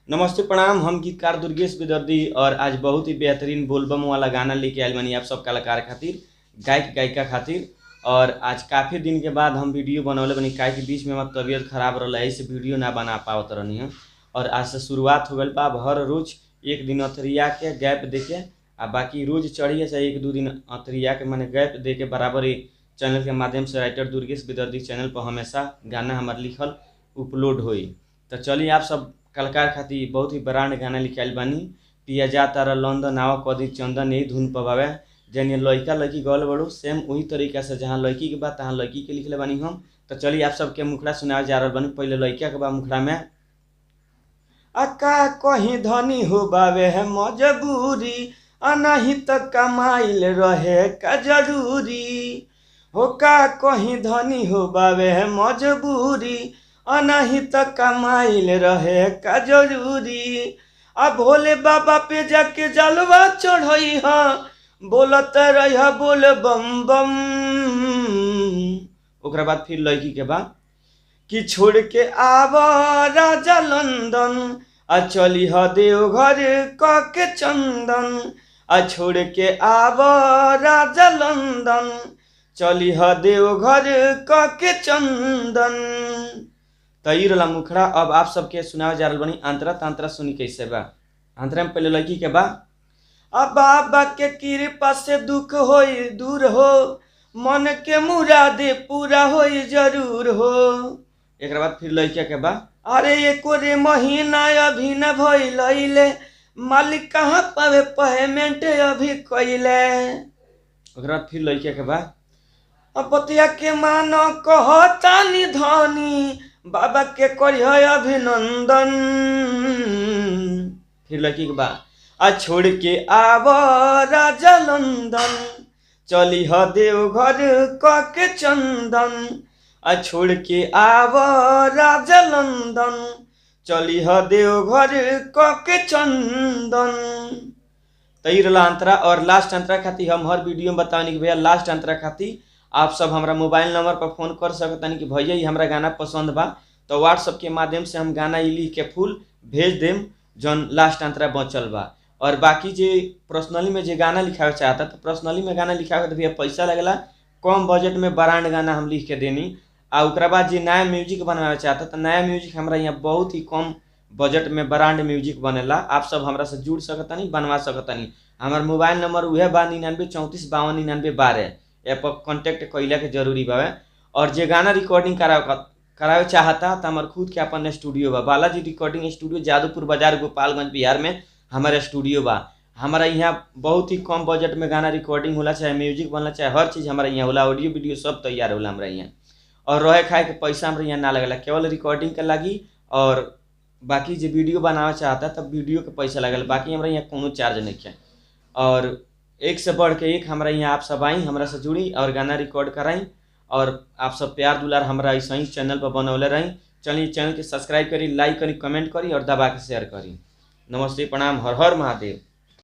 नमस्ते प्रणाम, हम गीतकार दुर्गेश बेदर्दी और आज बहुत ही बेहतरीन बोलबम वाला गाना लेके आयल बानी आप सब कलाकार खातिर, गायक गायिका खातिर। और आज काफ़ी दिन के बाद हम वीडियो बनौले बनी, काहे कि बीच में हमार तबीयत खराब रहा, ऐसे वीडियो ना बना पावत रहनी हम। और आज से शुरुआत हो गई बा, अब हर रोज एक दिन अतरिया के गैप दे के आ बाकी रोज चढ़िए चाहे एक दो दिन अतरिया के माने गैप दे के बराबर ही चैनल के माध्यम से राइटर दुर्गेश बेदर्दी चैनल पर हमेशा गाना हमार लिखल अपलोड होई। तो चलिए आप सब कलाकार खातिर बहुत ही ब्रांड गाना लिखाइल बानी। पिया जा तारा लंदन आवा कदी चंदन, यही धुन पबावे जन लड़का लड़की गल बड़ू सेम वही तरीका से जहाँ लड़की के बात तहाँ लड़की के लिखले बानी हम। तो चलिए आप सबके मुखड़ा सुनावे जा रहा बानी। पहले लड़का के बा मुखड़ा में, अका कहीं धनी हो बावे है मजबूरी, अनाही त कमाइल रहे का जरूरी। हो का कहीं धनी हो बावे है मजबूरी, अनाही त कमाइल रहे का जरूरी। आ भोले बाबा पे जाके जलवा चढ़ई हा, बोलत रह बोल बम बम। ओकरा बाद फिर लड़की के बा कि छोड़ के आवा राजा लंदन, आ चली ह देवघर क के चंदन। आ छोड़ के आवा राजा लंदन, चली ह देवघर क के चंदन। तो ई रहा मुखड़ा। अब आप सबके सुनावे जा रहल बानी अंतरा तांतरा सुनी कैसे बा। अंतरा में पहले लड़की के बा, अब बाबा के कृपा से दुख होई दूर हो, मन के मुरादे पूरा होई जरूर हो। एक बाद फिर लड़का के बा, अरे एको रे महीना अभी न भइल, मालिक कहाँ पावे पेमेंट अभी कइले। ओकरा बाद फिर लड़का के बा, बतिया के मानो कहतानी धनी, बाबा के करिह अभिनंदन। फिर लड़की के बा, आ छोड़ के आव राजा लंदन, चली ह देवघर क के चंदन। आ छोड़ के आव राजा लंदन, चली ह देवघर क के चंदन। तो ई रहा अंतरा। और लास्ट अंतरा खातिर हम हर वीडियो में बतावनी कि भैया लास्ट अंतरा खातिर आप सब हमारा मोबाइल नंबर पर फोन कर सकतनी कि भैया ये हमारा गाना पसंद बा, तो व्हाट्सअप के माध्यम से हम गाना ई लिख के फुल भेज देम जौन लास्ट अंतरा बचल बा। और बाकी जे पर्सनली में जे गाना लिखावे चाहता तो पर्सनली में गाना लिखावे तो भैया पैसा लगेला, कम बजट में ब्रांड गाना हम लिख के देनी। आ ओकरा बाद जे नया म्यूजिक बनवावे चाहता तो नया म्यूजिक हमारा यहाँ बहुत ही कम बजट में ब्रांड म्यूजिक बनेला। आप सब हमरा से जुड़ सकतनी, बनवा सकतनी। हमार मोबाइल नंबर उहे बा 99 34 52 99 12, ए पर कॉन्टैक्ट कैला के जरूरी बावे। और जे गाना रिकॉर्डिंग करावे चाहता तो हमार खुद के अपन स्टूडियो बा, बालाजी रिकॉर्डिंग स्टूडियो, जादूपुर बाजार, गोपालगंज, बिहार में हमारा स्टूडियो बा। हमारा यहाँ बहुत ही कम बजट में गाना रिकॉर्डिंग होला, चाहे म्यूजिक बनला, चाहे हर चीज़ हमारा यहाँ होला, ऑडियो वीडियो सब तैयार होला हमारा यहाँ। और रहे खाए के पैसा हमारे यहाँ ना लगेला, केवल रिकॉर्डिंग के लागी। और बाकी जो वीडियो बनावे चाहता तब वीडियो के पैसा लगेला, बाकी हमारा यहाँ कोनो चार्ज नहीं है। और एक से बढ़ के एक हमारा यहाँ आप सब आई, हमारा से जुड़ी और गाना रिकॉर्ड कराई। और आप सब प्यार दुलार हमारा ऐसा ही चैनल पर बनौले रही। चलिए चैनल के सब्सक्राइब करी, लाइक करी, कमेंट करी और दबा के शेयर करी। नमस्ते, प्रणाम, हर हर महादेव।